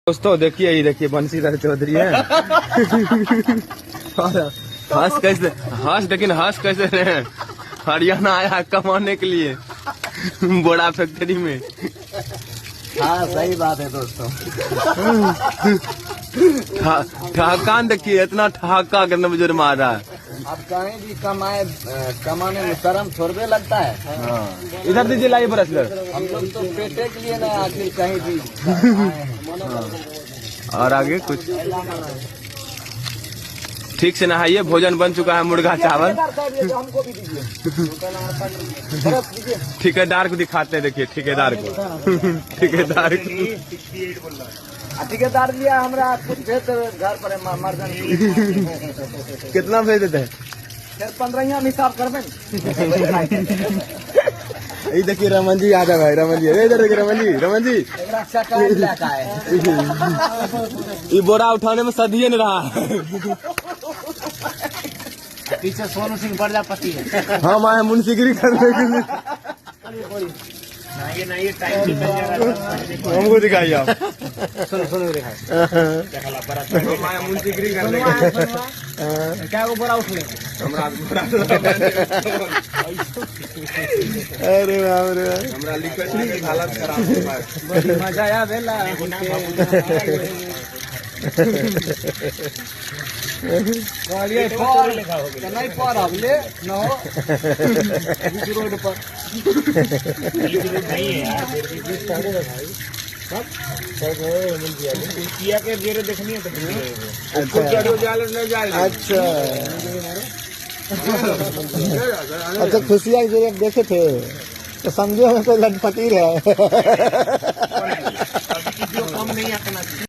दोस्तों देखिए, ये देखिए बंशीधर चौधरी है। और हंस कैसे, हंस लेकिन हंस कैसे रहे हैं। हरियाणा आया कमाने के लिए बोरा फैक्ट्री में। हाँ, सही बात है दोस्तों। ठहाकान देखिए, इतना ठहाका कितना बुजुर्ग मार रहा है। अब कहीं भी कमाए, कमाने में शर्म थोड़बे लगता है। हाँ। इधर दीजिए, लाइए ब्रश इधर। हम लोग तो पेटे के लिए ना आखिर कहीं भी आए हैं। और आगे कुछ ठीक से नहाइए। भोजन बन चुका है, मुर्गा चावल। हमको भी दीजिए, बरस दीजिए। ठेकेदार को दिखाते हैं, देखिए ठेकेदार को, ठेकेदार को। आ ठेकेदार लिया हमरा कुछ भेज देवे घर पर मर्जन। कितना भेज देते हैं? फिर 15 हम हिसाब करबे। ये देखिए रमन जी यादव है, रमन जी इधर देखिए, रमन जी, रमन जी। एकरा चकाई लए के आए। ये बोरा उठाने में सदिए नहीं रहा। पीछे सोनू सिंह प्रजापति है। हम आए मुंशीगिरी करने के लिए। नहीं नहीं, टाइम निकल जा रहा है। हमको दिखाइए आप। सुनो सुनो, दिखाए। हम आए मुंशीगिरी करने के लिए। क्या वो बोरा उठले? हमरा अरे बाप रे बाप। हमरा लिखे हालत खराब है। बड़ी मजा आया भेला। कहलिए पढ़ तऽ नहीं पढ़ब ले न हो बीच रोड पर। नहीं है यार, किया के जेरे देखनी है तो। अच्छा अच्छा, खुशिया के जरिए देखे थे तो समझो हमें कोई लटपटी है। कम नहीं आना।